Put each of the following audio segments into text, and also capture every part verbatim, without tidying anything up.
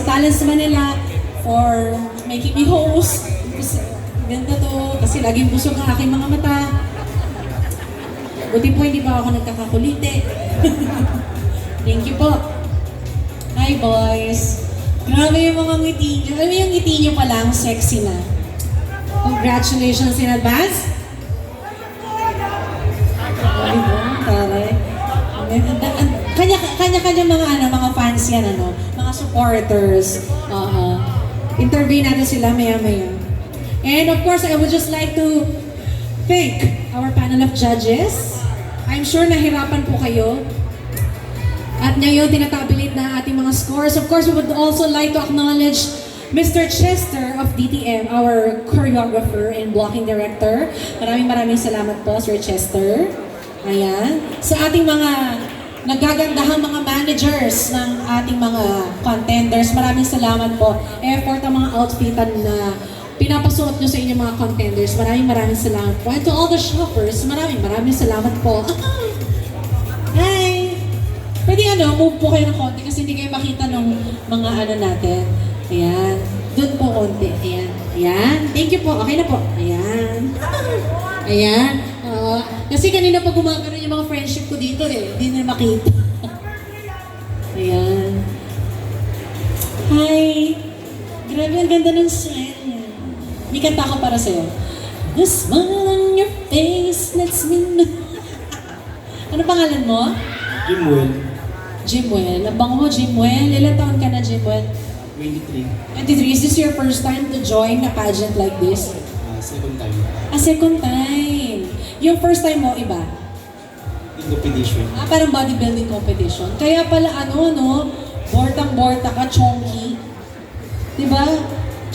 Talents Manila for making me host. Kasi, ganda to. Kasi laging busog ang aking mga mata. Buti po hindi pa ako nagkakakuliti. Thank you po. Hi, boys. Grabe yung mga ngiti niyo. Alam mo yung ngiti niyo pa lang, sexy na. Congratulations in advance. Ay, taray. Ang ganda. Ang, kanya, kanya-kanya mga, ano, mga fans yan, ano, mga supporters. Oo. Interview natin sila maya-maya. And of course, I would just like to thank our panel of judges. I'm sure nahirapan po kayo. At ngayon, tinatabilid na ating mga scores. Of course, we would also like to acknowledge Mister Chester of D T M, our choreographer and blocking director. Maraming maraming salamat po, Sir Chester. Ayan. Sa ating mga nagagandahang mga managers ng ating mga contenders, maraming salamat po. Effort ang mga outfitan na pinapasuot nyo sa inyong mga contenders. Maraming maraming salamat po. And to all the shoppers, maraming maraming salamat po. Hi! Pwede ano, move po kayo ng konti kasi hindi kayo makita ng mga ano natin. Ayan. Doon po konti. Ayan. Ayan. Thank you po. Okay na po. Ayan. Ayan. Oo. Kasi kanina pa gumagano yung mga friendship ko dito eh. Hindi na makita. Ayan. Hi! Grabe, ang ganda ng sign niya. May kanta ako para sa'yo. The smile on your face lets me know. Ano pangalan mo? Jimwell. Jimwell. Ang bango mo, Jimwell. Ilan taon ka na, Jimwell? Twenty-three. Twenty-three. Is this your first time to join a pageant like this? Ah, second time. Ah, second time. Yung first time mo, iba? Competition. Ah, parang bodybuilding competition. Kaya pala ano, no? Bortang-borta ka, chunky. Di ba?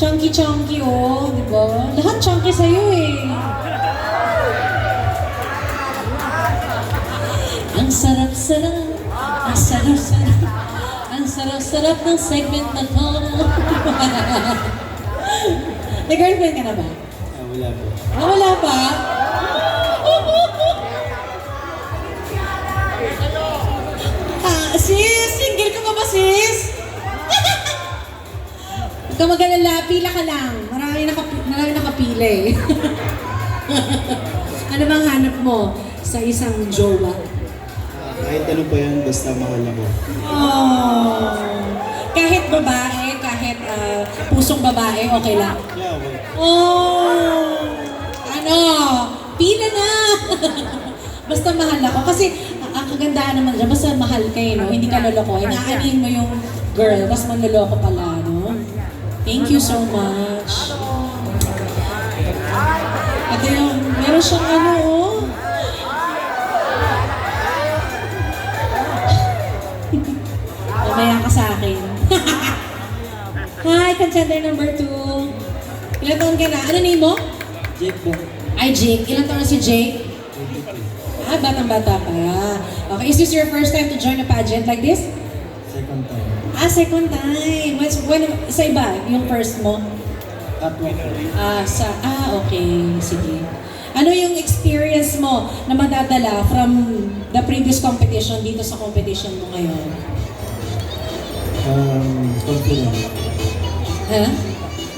Chunky-chunky, oh. Di ba? Lahat chunky sa'yo, eh. Ang sarap-sarap. Ang sarap-sarap. Ang sarap-sarap ng segment na to. May girlfriend ka na ba? Ah, wala po. Ah, wala pa? Ah, sis, single ka pa ba, sis? Huwag ka mag-alala, pila ka lang. Marami nakapi-, marami nakapila eh. Ano bang hanap mo sa isang jowa? Ah, kahit ano pa yan, basta mahal ako. Oh. Kahit babae, kahit, ah, pusong babae, okay lang. Yeah, okay. Oh. Ano? Pila na? Basta mahal ako. Kasi, ah, ang kagandahan naman dyan, basta mahal ka eh, no? Hindi ka loloko. Inaanihin mo yung girl, tas manloloko pala, no? Thank you so much. Ito yung, meron siyang ano, oh. Mamaya ka sa akin. Hi, contender number two. Ilan taon ka na? Ano name mo? Jake po. Ay, Jake. Ilan taon na si Jake? Twenty-three. Ah, batang-bata pa. Okay, is this your first time to join a pageant like this? Second time. Ah, second time. What's, when, sa iba, yung first mo? Tatlo. Ah, sa, ah, okay. Sige. Ano yung experience mo na madadala from the previous competition dito sa competition mo ngayon? Um, confident. Ha?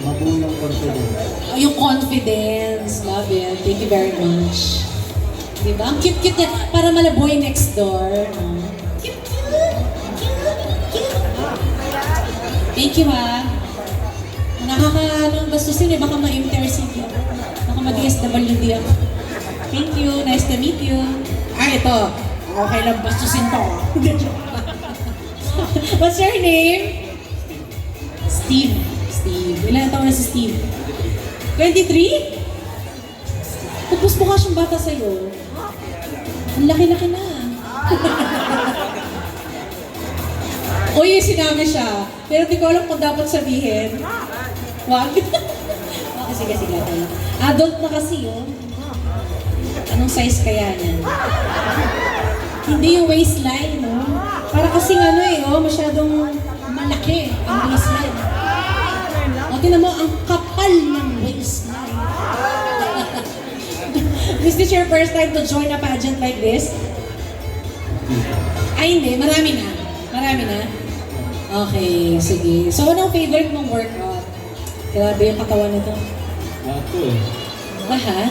Mabuo yung confidence. Oh, yung confidence. Love it. Thank you very much. Diba? Ang cute-cute niya. Para mala boy next door. Oh. Cute, cute. Cute, cute. Thank you, ha. Nakaka-, anong bastusin eh. Baka ma-M T R C D ako. Baka mag-D S W D ako. Thank you. Nice to meet you. Ah, ito. Okay lang bastusin to. What's your name? Steve. Steve. Ilan taon na si Steve? Twenty-three? Tapos mukha siyang bata sa'yo. Ang laki-laki na. Uy, yung sinabi siya. Pero di ko alam kung dapat sabihin. Wag. Ah, sige, sige, okay. Adult na kasi yun. Anong size kaya niyan? Hindi yung waistline, no? Para kasing ano eh, oh, masyadong malaki ang waistline. O, tinan mo, ang kapal ng waistline. Is this your first time to join a pageant like this? Ay, hindi. Marami na. Marami na. Okay, sige. So, anong favorite mong workout? Grabe yung katawan nito. Lahat to eh. Lahat?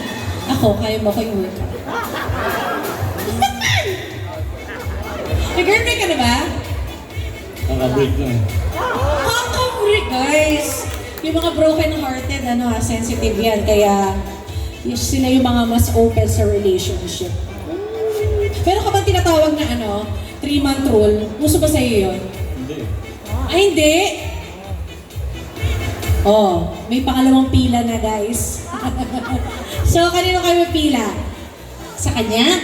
Ako, kaya mo ko yung workout. May girlfriend ka na ba? Nakabreak lang eh. Kakabreak, guys! Yung mga broken-hearted, ano ha, sensitive yan. Kaya, y- sila yung mga mas open sa relationship. Pero ka bang tinatawag na ano, three-month rule? Uso ba sa'yo yun? Hindi. Ay, hindi! Oh, may pangalawang pila na, guys. So, kanino kayo pila? Sa kanya?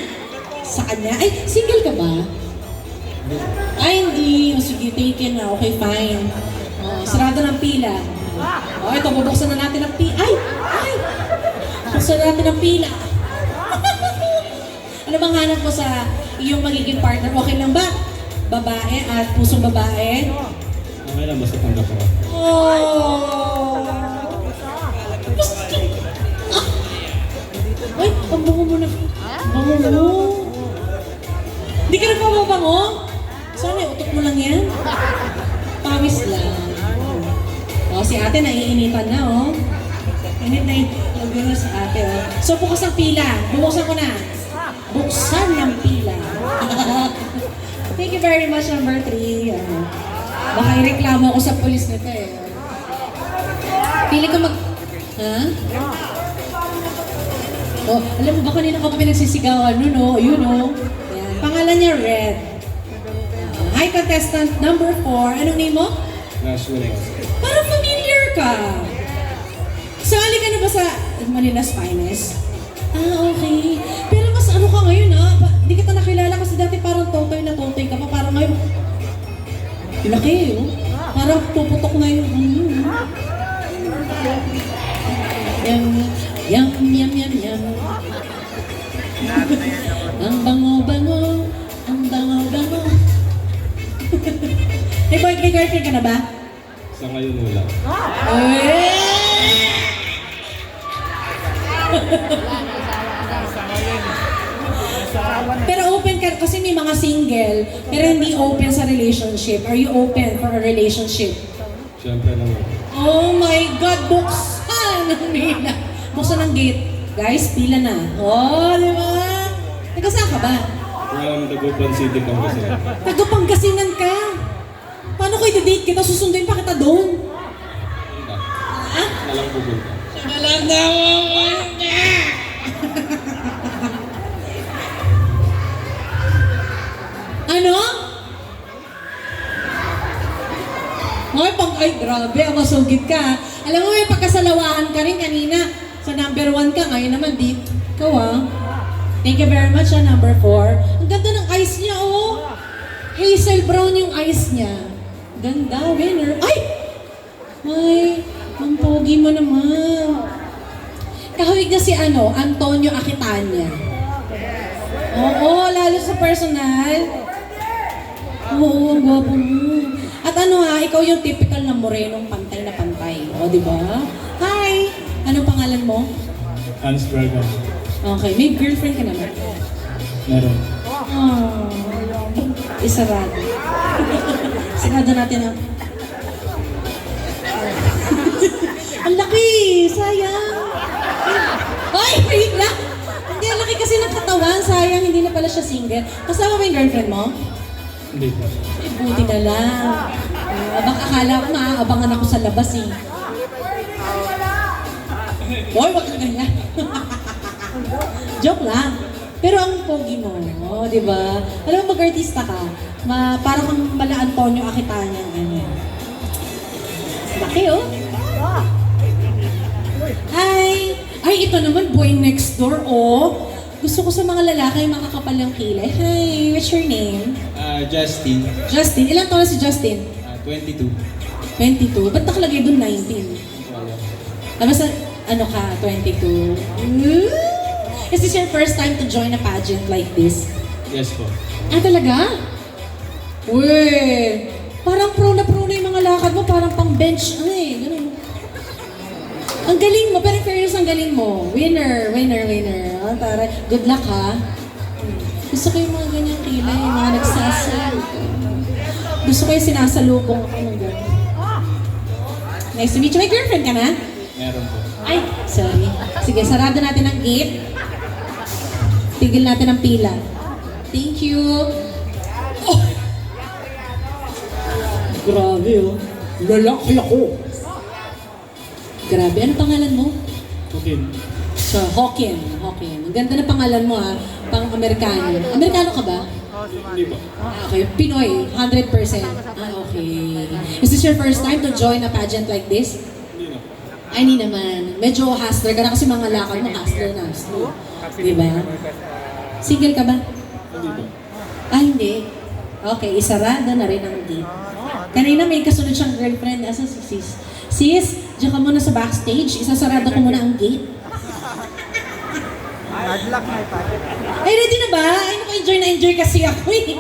Sa kanya? Ay, single ka ba? Ay, hindi. O, sige, taken na. Okay, fine. Oh, sarado ng pila. Oh, ito, bubuksan na natin ang pila. Ay! Ay! Buksan na natin ang pila. Ano bang hanap mo sa iyong magiging partner? Okay lang ba? Babae at pusong babae? Okay lang, basta tanggap ako. Oh! Gusto! Ah! Ay, ang bango mo na. Bango mo. Hindi ka nagpapabango? Sana utok mo lang yan. Pawis lang. Oh, si ate naiinitan na, oh. Init na yung ulo si ate, oh. So, bukas ang pila. Bubuksan ko na. Buksan ng pila. Thank you very much, number three. Ano, baka ireklamo ako sa pulis nito eh. Pili ka mag... Ha? Oh, alam mo ba kanina ka pa pinagsisigawan nun, oh? Yun, oh. Yan. Pangalan niya, Red. Hi, contestant number four. Anong name mo? Last one. Parang familiar ka. Sali ka na ba sa Manila's Finest? Ah, okay. Pero mas ano ka ngayon, ah? Pa, di kita nakilala kasi dati parang totoy na totoy ka pa. Parang ngayon, laki, oh. Parang puputok na yung, mm. Yum, yum, yum, yum, yum. Ang bango-bango, ang bango-bango. May boy, may girlfriend ka na ba? Sa ngayon wala. Eh! Pero open ka, kasi may mga single, pero hindi open sa relationship. Are you open for a relationship? Siyempre naman. Oh my God, buksan ang pila. Buksan ang gate. Guys, pila na. Oh, di ba? Taga saan ka ba? From Dagupan City, Pangasinan. Taga Pangasinan ka. Paano ko i-date kita? Susunduin pa kita doon. Ha? Nalang pupunta. Alam na mo, ano? Hoy, pag, ay, grabe, ah, masugid ka, ah. Alam mo, may pagkasalawahan ka rin kanina. Sa number one ka, ngayon naman, di, ikaw, ah. Thank you very much, ah, number four. Ang ganda ng eyes niya, oh. Hazel brown yung eyes niya. Ganda, winner. Ay! Ay, ang pogi mo naman. Kahawig na si ano, Antonio Aquitania. Oo, lalo sa personal. Oo, ang gwapo mo. At ano ha, ikaw yung typical na morenong pantay na pantay. O, di ba? Hi! Anong pangalan mo? Hans Dragon. Okay, may girlfriend ka naman? Meron. Oh, isarado. Sarado natin ang... Ang laki! Sayang! Ay, wait lang! Hindi, ang laki kasi ng katawan. Sayang, hindi na pala siya single. Kasama mo yung girlfriend mo? Hindi po. Ay, buti na lang. Ah, baka akala ko maaabangan ako sa labas eh. Hoy, wag ka ganyan. Joke lang. Pero ang pogi mo, oh, di ba? Alam mo, mag-artista ka, ma para kang mala Antonio Aquitania, ano. Laki, oh. Hi! Ay, ito naman, boy next door, oh. Gusto ko sa mga lalaki, makakapal yung kilay. Hi, what's your name? Ah, Justin. Justin. Ilang taon na si Justin? Ah, twenty-two. Twenty-two. Ba't nakalagay doon nineteen? Wala. Ah, basta, ano ka, twenty-two? Ooh! Is this your first time to join a pageant like this? Yes po. Ah, talaga? Uy! Parang pro na pro na yung mga lakad mo, parang pang bench, ano eh, ganun. Ang galing mo, pero in fairness, ang galing mo. Winner, winner, winner. Oh, tara. Good luck, ha? Gusto ko yung mga ganyang kilay, yung mga nagsasal. Gusto ko yung sinasalubong ako ng girl. Nice to meet you. May girlfriend ka na? Meron po. Ay, sorry. Sige, sarado natin ang gate. Tigil natin ang pila. Thank you. Oh! Grabe, oh. Lalaki ako. Grabe. Ano pangalan mo? Joaquin. So, Hawken. Hawken. Ang ganda ng pangalan mo, ah. Pang-Amerikano. Amerikano ka ba? Hindi po. Ah, okay. Pinoy, hundred percent. Ah, okay. Is this your first time to join a pageant like this? Hindi na. Ay, hindi naman. Medyo hustler ka na kasi mga lakad mo, hustler na hustler. Di ba? Single ka ba? Hindi po. Ah, hindi. Okay, isarado na rin ang gate. Kanina may kasunod siyang girlfriend. Asa si sis? Sis, diyan ka muna sa backstage. Isasarado ko muna ang gate. Ay, ready na ba? Ay, naku, enjoy na enjoy kasi ako eh.